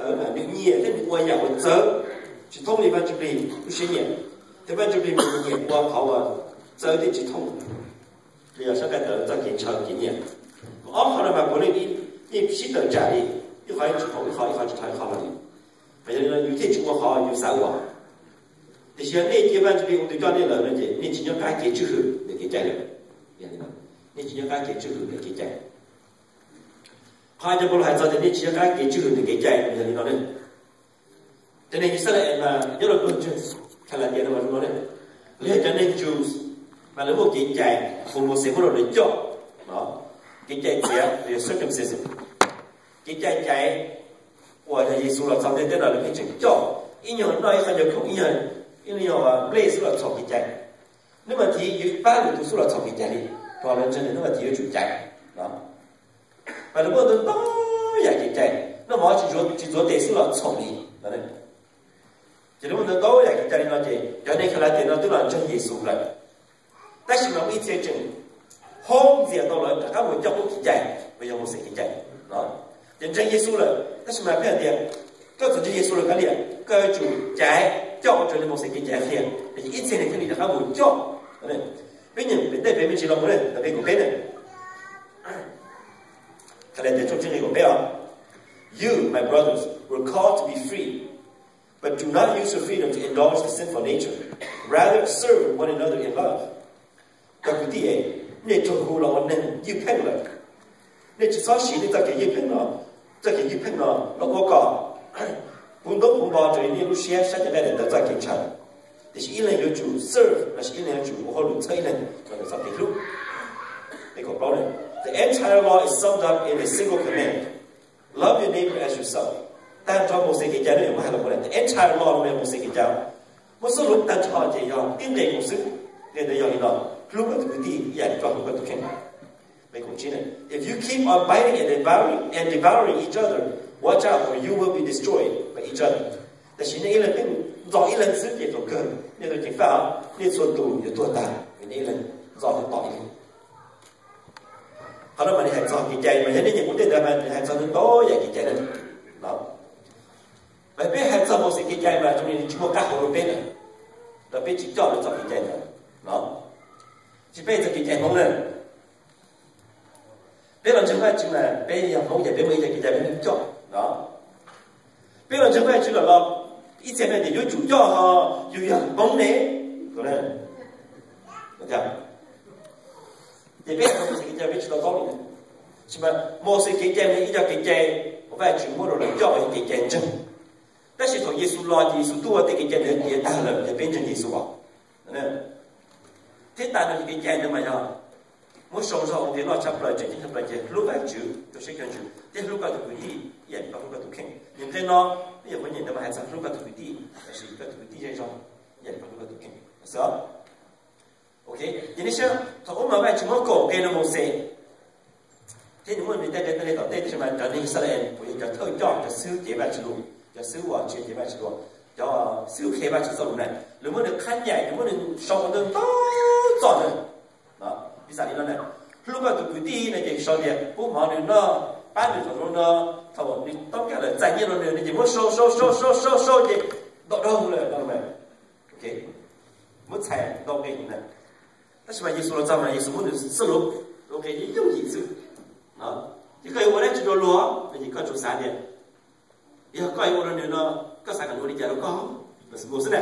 Txawv mas nws nyiam thiab nws ua yam uas txawv, tsis thoob li Vaj Ntsuj Plig lub siab nyiam. Thiab Vaj Ntsuj Plig nws nyiam ua qhov uas txawv thiab tsis thoob. Li yog sab qab tawv txoj kev ntshaw kev nyiam. Ob qhov no mas puav leej yeej sib tawm tsam li, ib qhov tsis thoob ib qhov, ib qhov tsis thoob ib qhov li. Mas yog li no yus thiaj tsis ua qhov yus xav ua. Tiam sis yog nej cia Vaj Ntsuj Plig ua tus coj nej lawm no ces nej tsis nyob qab kev tswj hwm ntawm kev cai lawm. Nej tsis nyob qab kev tswj hwm ntawm kev cai. Qhov cov Paulus hais txog tias nej tsis nyob qab kev tswj hwm ntawm kev cai yog li no ne. Cov neeg Yixalayees mas nyob rau pawg ntseeg Khas Las Tias no mas zoo no ne. Lawv yog cov neeg Jews mas lawv muaj kev cai, tus Mauxes muab rau lawv coj. Kev cai txiav, circumcision. Kev cai caiv uas yog Yexus los txog ntiaj teb no lawv pheej tseem coj, ib nyuag noj ib qho nyuag khoom, ib nyuag nplej xwb los txhaum kev cai. Hnub Vas Thiv yuav pab lwm tus xub los txhaum kev cai li, rau lawv ntseeg tias hnub Vas Thiv yuav tsum caiv no. Mas lawv muaj ntau ntau yam kev cai, noj mov tsis ntxuav tes xwb los txhaum li no. Ces lawv muaj ntau ntau yam kev cai li no ces cov neeg Khas Las Tias no twb los ntseeg Yexus lawm, tab sis mas muaj ib txhia tseem haub ntxias tau lawv rov qab mus coj lub kev cai uas yog Mauxes kev cai no. Ces ntseeg Yexus lawm tab sis mas pheej hais tias koj txawm ntseeg Yexus lawm kav liam, koj yuav tsum caiv coj ua raws li Mauxes kev cai qhia. Ces ib txhia neeg thiaj li rov qab mus coj. Peb nyeem pem tej pem me ntsis los mus ne, ntawm nqe kaum peb ne. Khas Las Tias tshooj tsib nqe kaum peb os. You, my brothers, were called to be free, but do not use your freedom to indulge the sinful nature. Rather, serve one another in love. Cov kwv tij, nej raug hu los ua neeg ywj pheej lawm. Nej tsis txhob siv nej txoj kev ywj pheej no, txoj kev ywj pheej no los ua kom puv ntoob puv npo raws li nej lub siab saib cov nqaij daim ntawv txoj kev ntshaw. Tiam sis ib leeg yuav tsum serve lossis ib leeg yuav tsum ua hauj lwm txhawb ib leeg los ntawm txoj kev hlub. The entire law is summed up in a single command: Love your neighbor as yourself. Tag nrho Mauxes kev cai no muab hais los mus, the entire law no yog Mauxes kev cai. Muab xub lub tag nrho ces yog tib nqe mus xwb. Nqe ntawd yog li no: hlub koj tus kwv tij ib yam li koj hlub koj tus kheej. Nqe kaum tsib ne: If you keep on biting and devouring, and devouring each other, watch out, for you will be destroyed by each other. Tam sim nej ib leeg pheej ntxo ib leeg xwb ces thaum kawg nej tau ceev faj, nej txhua tus yuav tuag tag vim nej ib leeg ntxo tom ib leeg. Qhov no mas nws hais txog kev cai, mas yog nej nyeem kuv tej ntawd mas nws hais txog ntau yam kev cai na. Mas peb hais txog Mauxes kev cai mas zoo li nws tsis muaj qab hau rau peb lawm, rau peb tsis coj lawv txoj kev cai ntawd no. Tsis peb txoj kev cai Hmoob na, peb los ntseeg Vajtswv mas peb yog Hmoob ces peb muaj ib co kev cai peb yeej coj no. Peb los ntseeg Vajtswv lawm los ib txhia hais tias yuav tsum coj ho yus yog Hmoob ne. Ces peb hais txog Mauxes kev cai peb tsis tau taub li. Tab sis mas Mauxes kev cai mas ib co kev cai uas Vajtswv muab rau lawv coj ua kev cai ntseeg. Tab sis thaum Yexus los ces Yexus tuaj tej kev cai ntawd tiav tag lawm ces peb ntseeg Yexus os. Thiab tas no ces kev cai ntawd mas yog muab sau zog ua nqe loj tshaj plaws tseem ceeb tshaj plaws ces hlub Vajtswv rau siab rau ntsws thiab hlub koj tus kwv tij ib yam li koj hlub koj tus kheej. Nws nqe no peb nyuam qhuav nyeem ntawd mas hais txog hlub koj tus kwv tij, tab sis koj tus kwv tij zej zog ib yam li koj hlub koj tus kheej. Ok, ces nej saib thaum ub mas Vajtswv muab kaum nqe rau Mauxes thiab nws muaj nws tej nqe tej li tom tej, tab sis mas cov neeg Yixalayees uas yog cov thawj coj, cov xib hwb cev Vajtswv lus, cov xib hwb uas tshwm cev Vajtswv lus, cov xib hwb qhia Vajtswv txoj lus na, lawv muab nws qhab nyam, lawv muab nws sau ua ntau ntau txoj na. Piv xam li no na, hlub koj tus kwv tij no ces sau tias pub mov nws noj, pab nws thaum zoo no, thaum nws tau kaj lawm txais nyiaj rau nws no ces muab sau sau sau sau sau sau ces ntau dhau lawm no. Muab txhais ntau nqe na. Tab sis mas Yexus los txog mas Yexus muab nws xwb lus, ua nqe yooj yim xwb. Ces koj yuav ua dab tsi dua luag no ces koj tsuas xav tias yog koj yuav ua rau nws no, koj xav kom nws ua li cas rau koj, xwb na.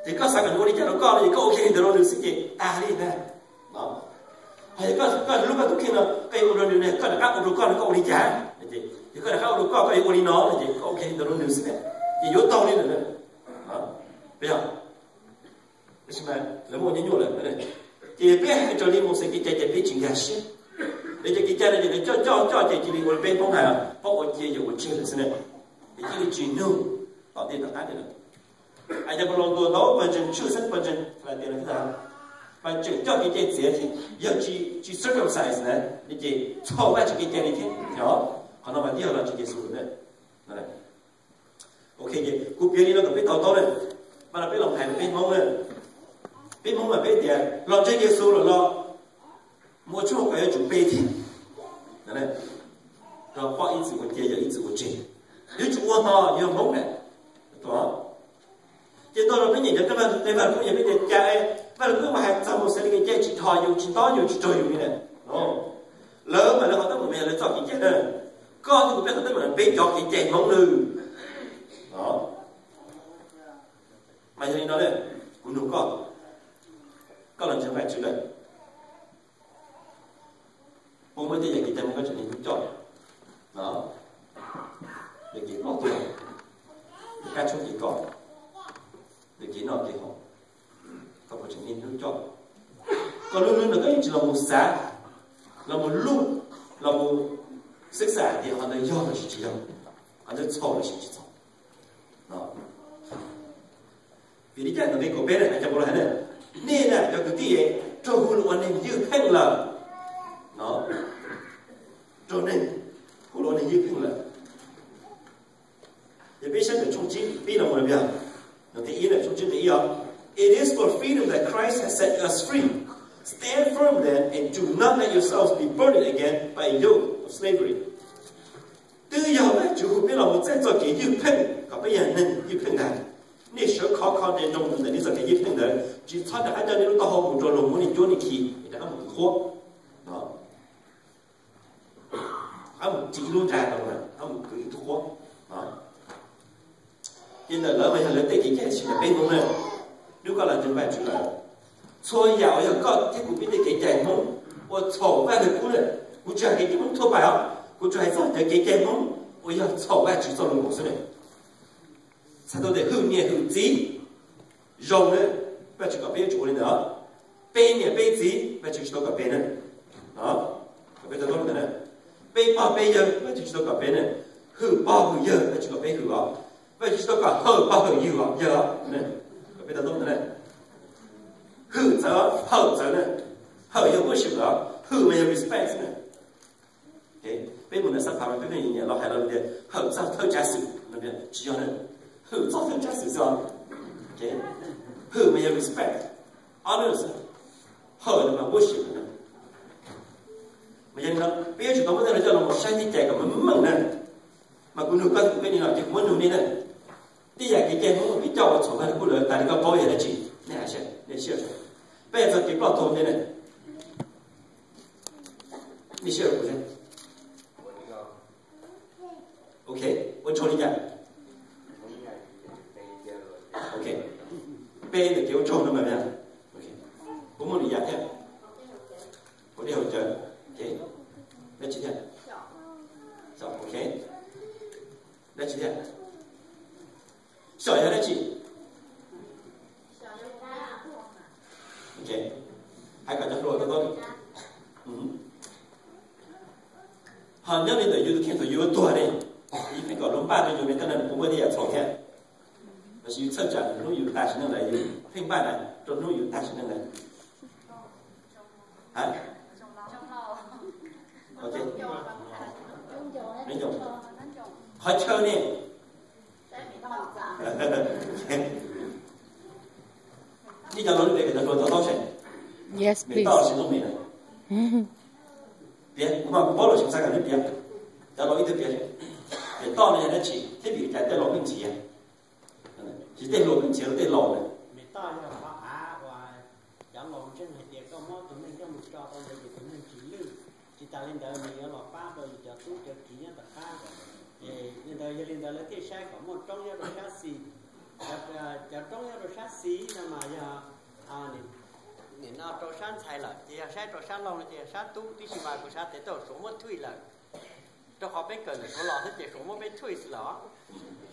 Ces koj xav kom nws ua li cas rau koj no ces koj ua kiag li ntawd rau nws xwb ces tag li ntag. Ho yog koj hlub koj tus kheej no koj yuav ua rau nws ne, koj rov qab ua rau koj no koj ua li cas? Yog koj rov qab ua rau koj, koj yuav ua li no no ces koj ua kiag li ntawd rau nws xwb na, ces yuav tau li ntawd. Puas yog? Tab sis mas lawv muaj nyuaj nyuaj lawm. Ces peb hais raws li Mauxes kev cai ces peb tsis nkag siab. Lawv cov kev cai no ces lawv coj coj coj ces cia li ua li peb Hmoob hais, pab ua cia yawm ua tseg lawm xwb na. Ces cia li tsis nug tom ntej tom qab li lawm. Hais tias Paulus ntuas ntau pawg ntseeg, tshwj xeeb pawg ntseeg Khas Las Tias no thiab, mas tseem coj kev cai txiav thiab, yog tsis tsis circumcise na, ces txhaum Vajtswv kev cai li thiab. Qhov no mas twb yog los ntseeg Yexus lawm na. Ok, ces kuv piav li no kom peb to taub na. Mas no peb los hais rau peb Hmoob na, peb Hmoob mas peb tias los ntseeg Yexus lawm los mus ua tshoob kom yuav tsum pe thiab, rau poj ib txwm ua cia yawm ib txwm ua tseg, yuav tsum Tos yog Hmoob na. Ces tau los peb nyeem cov Vaj Lug Kub, yog peb tias cas Vaj Lug Kub mas hais txog mus xav li kev cai tsis dhos yus, tsis ntob yus, tsis raug yus li na. Lawv mas lawv qhov teeb meem mas yog lawv txoj kev cai na. Koj thiab kuv peb qhov teeb meem peb cov kev cai Hmoob lawm. Mas yog li no, kuv nug koj, koj los ntseeg Vajtswv lawm, puas muaj tej yam kev cai Hmoob koj tseem niaj hnub coj? Yog kev ploj tuag, kab tshoob kev kos, yog kev noj kev haus, koj puas tseem niaj hnub coj? Koj lub hnub no koj yeej tsis los mus xav, los mus luj, los mus xwb xav hais tias qhov ntawd yog lossis tsis yog, qhov ntawd txhaum lossis tsis txhaum. Vim li cas ntawm nqe kaum peb na, cov Nplog hais na, nej na cov kwv tij, raug hu los ua neeg ywj pheej lawm. Raug neeg hu los ua neeg ywj pheej lawm. Yog peb saib ntawm tshooj tsib pib no mus, no, tshooj tsib nqe ib os. It is for freedom that Christ has set us free. Stand firm then and do not let yourselves be burdened again by a yoke of slavery. Twb yog Vajtswv hu peb los mus txais txoj kev ywj pheej kom peb yog neeg ywj pheej ntag. Nej sawv khov kho nres nroos ntawm nej txoj kev ywj pheej ntawd, tsis txhob rov qab coj nej lub taub hau mus rau luag muab nej cuab nej khi es rov qab mus kwv qhuab. Rov qab mus ris ib lub nra rau, rov qab mus kwv ib tug qhuab. Ces ntawm lawv mas yog lawv tej kev cai, tab sis ntawm peb Hmoob na, nub koj los ntseeg Vajtswv lawm, txhua yam uas yog koj thiab kuv peb tej kev cai Hmoob uas txhaum Vaj Lug Kub na, kuv tsis hais kev cai Hmoob thoob plaws os, kuv tsuas hais txog cov kev cai Hmoob uas yog txhaum Vajtswv txoj lus nkaus xwb na. Txhais tau tias hwm niam hwm txiv zoo na, Vajtswv kom peb yuav tsum ua li ntawd. Peb niam peb txiv Vajtswv tsis tau kom peb na. Kom peb tau ntawd na. Peb pog peb yawg Vajtswv tsis tau kom peb na. Hwm pog hwm yawg Vajtswv kom peb hwm os. Vajtswv tsis tau kom hawm pog hawm yawg os, yawg os. Kom peb tau ntawd na. Hwm txawv, hawm txawv na. Hawm yog worship os, hwm mas yog respect na. Peb mus ntawm xab phav mas peb pheej nyiam los hais los tias hawm txog thawj tsav xwm, tsis yog na. Hwm txog thawj tsav xwm xwb os. Hwm mas yog respect, honor xwb. Hawm no mas worship na. Mas yog li no peb yuav tsum tau muab tej no coj los mus saib thiab cais kom meej meej na. Mas kuv nug koj, peb ni no ces kuv muab nug nej na. Tej yam kev cai Hmoob peb coj ua txhaum Vaj Lug Kub lawm tas li koj paub yog dab tsi? Nej hais seb, nej siab. Peb txog kev ploj tuag ntej na. Nej siab kuv thiab. Ok, ua tsaug li cas? Ok, peb ntawm kev ua tsaug no mas, ok, puas muaj lwm yam thiab? Ua dej haus cawv, ok, dab tsi thiab? Ok, dab tsi thiab? Xyom yog dab tsi? Ok, hais kom cov hluas tau paub. Ho nyob li ntawm yus tus kheej thaum yus yuav tuag ne, yus pheej kom luag npaj rau yus ne, tej no puas muaj tej yam txhaum thiab? Lossis yus txhawj tsam hnub yus tas sim neej lawm yus pheej npaj na rau hnub yus tas sim neej lawm? Qhov chaw ne, nej cov laus lub tsev kom cov hluas to taub seb. Niam toj los sis Looj Mem na? Piav, kuv mas kuv paub los sis xav kom nej piav. Cov laus ib tug piav seb, niam toj no yog dab tsi thiab vim li cas tej laus pheej nrhiav? Tsis tej hluas pheej nrhiav los tej laus na. Niam toj yog qhov av uas cov laus ntseeg hais tias koj muab tus neeg coj mus tso rau ntawd ces tus neeg tsis lwj. Tsis tas li ntawd nws yuav los pab rau yus cov tub cov kiv nyob tom qab. Ces li ntawd, yog li ntawd lawv thiaj saib kom muaj roob nyob rau sab xis. Cov roob nyob rau sab xis no mas yog nim no rau sab ntxhais lawm, ces yog saib rau sab laug no ces yog sab tub, tiam sis mas kuv xav tias tej zaum Suav muab thuij lawm. Rau qhov peb kawm ntawm Suav los xwb ces Suav muab peb thuij xwb los.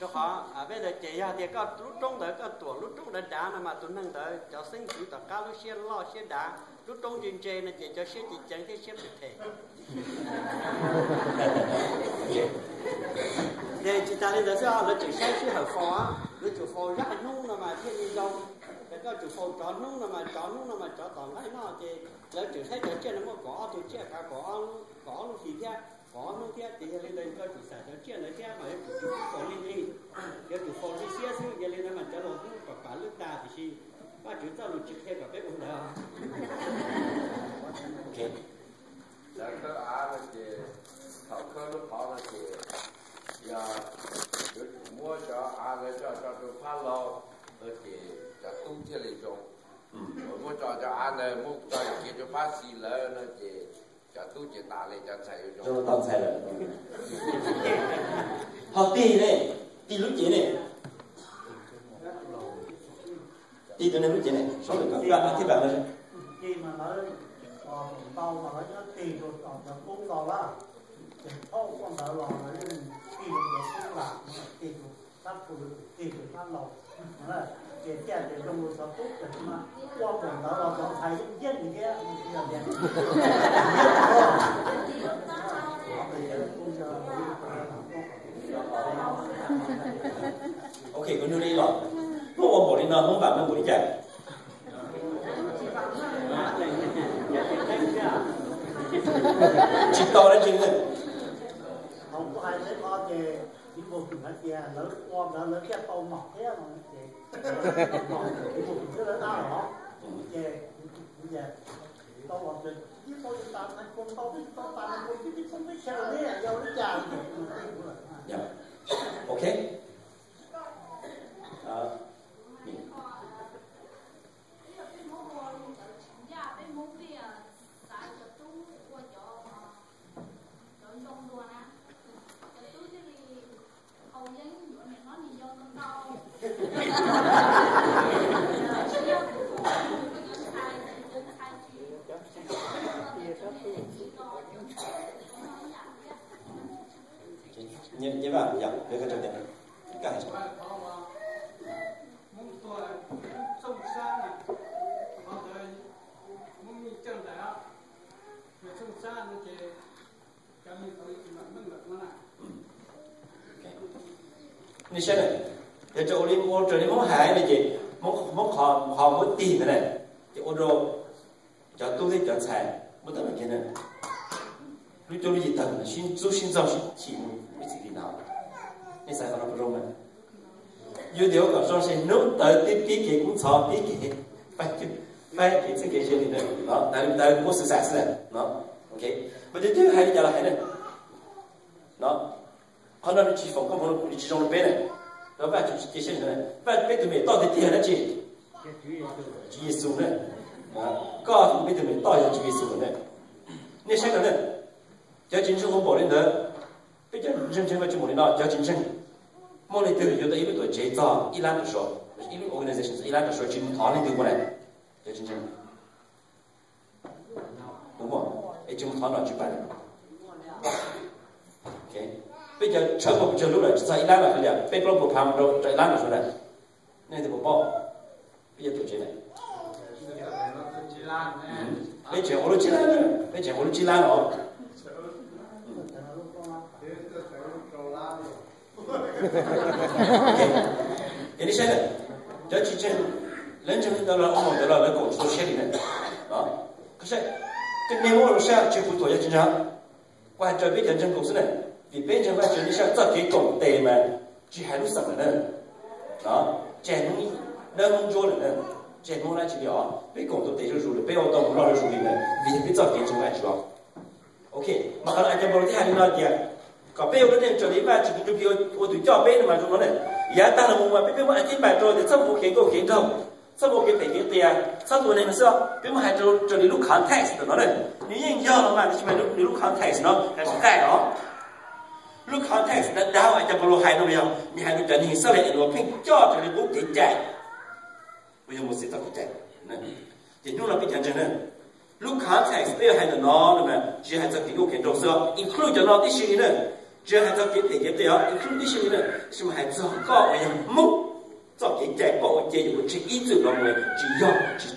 Rau qhov peb ntawd ces yog tias koj lub roob ntawd koj tuam lub roob dav dav no mas tus neeg ntawd cov xeeb ntxwv tom qab lub siab loj siab dav, lub roob ntse ntse no ces cov siab ceev ceev thiab siab phem phem. Ces tsis tas li ntawd xwb, lawv tseem saib sij hawm faus, lawv tsum faus zaj hnub no mas thiaj li zoo. Ces koj tsum faus tsov hnub no mas tsov hnub no mas tsov tom nqaij noj, ces lawv tseem saib cov tsiaj no muaj kaum ob tug tsiaj qav, kaum ob lub hlis thiab, kaum ob hnub thiab. Ces yog li ntawd koj tsum xam cov tsiaj ntawd thiab mas yuav tsum faus lig lig, yuav tsum faus lig xiab xwb. Yog li ntawd mas cov laus hnub pam pam lwj tas, tiam sis Vajtswv txoj lus tsis qhia kom peb ua ntawd. Lawv khawb av no ces, thaum khawb lub qhov no ces yog yuav Muab cov av ntawd tso tso rau phab laug no ces cov tub thiaj li zoo. Muab tso cov av ntawd muab tso kiag rau phab xis lawm no ces cov tub ces tas li, cov ntxhais yuav zoo tau ntxhais lawm. Ho tig ne, tig lub cev ne, tig tus neeg lub cev ne, sawv daws kom pab thiab pab no. Tig mas lawv ntau mas lawv nyob tig rau tom cov tub ntau lawm, ces thauj poj ntawd los lawv yeej tig rau cov tub lam, tig rau sab phu, tig rau sab laug. Ces thiaj tias zoo rau cov tub ces ua npaum ntawd los cov ntxhais yeej yeej thiab. Ok, kuv nug li los, Hmoob ua npaum li no Hmoob vam meej npaum li cas? Tsis tau dab tsi li. Hauv kuv hais teb ko ces Txiv Npuag Twm hais tias lawv ua ntawd lawv thiaj tau mom thiab no ces, Txiv Npuag Twm twb lawv dab los ces kuv tias tau los ces tib tau tas nais phoo tau, tib tau tas nais phoo tib tib poob peb chaw ne yog li cas. Ok. Nyeem, nyeem, yog, yog, yog, yog. Hmoob tuag txooj sab na, qhov ntawd Hmoob yeej coj ntawm os, yog txooj sab no ces cov me tau mam meej lawm no na. Nej saib na, yog raws ua li, ua raws li Hmoob hais no ces Hmoob, Hmoob qhov, qhov muab tig ntawd na, ces ua rau cov tub thiab cov ntxhais muab tawm los kiag na, lub cuab lub yig tawg, sib ntxub sib ntxaug sib chim mus ib txhis li no. Nej xav kom zoo mas, yus tias ua kom zoo ces hnub ntawd twb pib kev kub ntxhov, pib kev faib, faib kev txheeb kev ze li ntawd no, ntawd, ntawd muab xwm xam xwb na no. Ok, mas twb twb hais li cas los hais na no, qhov no nws tsis foom koob hmoov, nws tsis zoo rau peb na. Rau Vaj Tswv tsis cia siab, Vaj, peb tus me toj tiag tiag dab tsi? Tswv Yexus na. Koj peb tus me toj yog Tswv Yexus na. Nej saib no na, cov tsis ntseeg ua npaum li ntawd, peb cov ntseeg ntseeg Vaj Tswv npaum li no, cov tsis ntseeg muaj leej twg yuav tau ib lub tuam tsev txog ib lab rau suav, ib lub organization txog ib lab rau suav tsis thov leej twg ua na? Cov tsis ntseeg. Tus muaj, es tsis mus thov no tsis pab. Peb cov tshawb muaj pes tsawg lub lawm tsis txog ib lab mas tias peb plaub puas phav mus rau ib lab no suav na. Nej twb puas paub? Peb cov tuam tsev na, peb tseem ua lub tsib lab na, peb tseem ua lub tsib lab no. Ces nej saib na, cov tsis ntseeg, lawv ntseeg li ntawd los ua npaum ntawd los lawv koom tsis tau siab li na. Koj saib, nej muab ua rau sab tsis pub tuam yog tsis ntseeg. Kuv hais raws peb cov ntseeg koom xwb na, vim peb ntseeg Vaj Tswv, nej saib txoj kev koom tes mas tsis hais lub xeem lawm na, tseg Hmoob dawb Hmoob ntsuab lawm na, tseg Hmoob dab tsi li os, peb koom tau tes zuj zus lawm, peb ua tau mus loj zuj zus li na, vim yog peb txoj kev ntseeg Vaj Tswv os. Ok, mas qhov no a cas Npaulo thiaj hais li no tias kom peb ua lub neej raws li Vaj Tswv tus ntsuj plig ua tus coj peb no mas zoo no ne. Yav tag los mus mas peb, peb muab a cib npais rau tias txhob mus ua kev nkauj kev nraug, txhob mus ua kev phem kev qias, txhob tua neeg no xwb. Peb muab hais rau raws li lub context ntawm no na. Nws yeej yog los mas, tiam sis mas nws lub context no hais kom qaij os. Lub context dav dav uas a cas Npaulo hais no yog nws hais rau cov neeg Yixalayees uas pheej coj raws li qub kev cai uas yog Mauxes txoj kev cai. Ces hnub no peb cov ntseeg na, lub context peb yuav hais ntawm no no mas tsis hais txog kev nkauj kev nraug xwb, include cov no tib si li na. Tsis hais txog kev phem kev qias os, include tib si li na, tab sis mas hais txog koj uas yog Hmoob txoj kev cai, koj ua cia yus ua tseg ib txwm los mus tsis yog, tsis